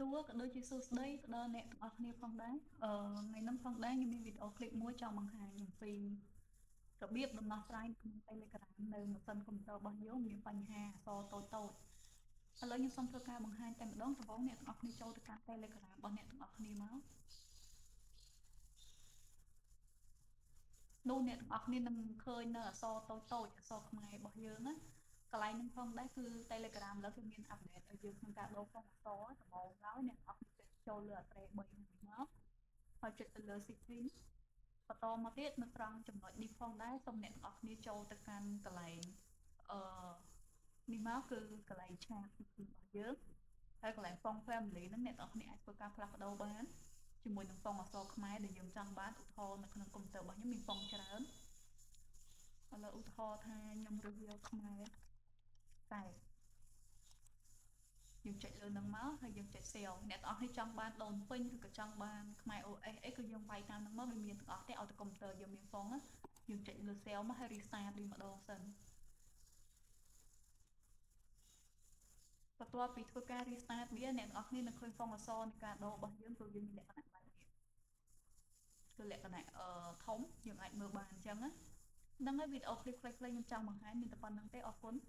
សួរក៏ដូចជាសួស្តីទៅដល់អ្នកទាំងអស់គ្នាផងដែរថ្ងៃនេះផងដែរខ្ញុំមានវីដេអូឃ្លីបមួយចង់បង្ហាញអំពីរបៀបដំណោះស្រាយក្នុង Telegram នៅម៉ាស៊ីនកុំព្យូទ័ររបស់យើងមានបញ្ហាអក្សរតូចតូចឥឡូវខ្ញុំសូមធ្វើការបង្ហាញតែម្ដងដំបូងអ្នកទាំងអស់គ្នាចូលទៅកាន់ Telegram របស់អ្នកទាំងអស់គ្នាមកនោះអ្នកទាំងអស់គ្នានឹងឃើញនៅអក្សរតូចតូចអក្សរខ្មែររបស់យើងណាកន្លែងនឹងផងដែរគឺ Telegram ឥឡូវគេមាន update ឲ្យយើងក្នុងការដូរ font អក្សរដំបូងឡើយអ្នកទាំងអស់គ្នាចុចចូលលើអត្រេ3នេះមកហើយចុចទៅលើ setting បន្តមកទៀតនៅត្រង់ចំណុចនេះផងដែរសូមអ្នកទាំងអស់គ្នាចូលទៅកាន់កន្លែងអឺនេះមកគឺកន្លែង chat របស់យើងហើយកន្លែង font family ហ្នឹងអ្នកទាំងអស់គ្នាអាចធ្វើការផ្លាស់ប្ដូរបានជាមួយនឹង font អក្សរខ្មែរដែលយើងចង់បានឧទាហរណ៍នៅក្នុងកុំព្យូទ័ររបស់ខ្ញុំមាន font ច្រើនឥឡូវឧទាហរណ៍ថាខ្ញុំរើសយកខ្មែរតែយើងចុចលើនឹងមកហើយយើងចុច save អ្នកទាំងអស់គ្នាចង់បានដូនពេញឬក៏ចង់បានខ្មែរ OS អីគឺយើងវាយតាមនឹងមកវាមានទាំងអស់ទេឲ្យតែកុំព្យូទ័រយើងមាន font ណាយើងចុចលើ save មកហើយ restart វាម្ដងសិនបន្ទាប់ពីធ្វើការ restart វាអ្នកទាំងអស់គ្នានឹងឃើញ font អក្សរនៃការដូររបស់យើងគឺយើងមានលក្ខណៈបែបនេះគឺលក្ខណៈអឺធំយើងអាចមើលបានអញ្ចឹងណាហ្នឹងហើយវីដេអូឃ្លីបខ្លីៗខ្ញុំចង់បង្ហាញមានតែប៉ុណ្្នឹងទេអរគុណ។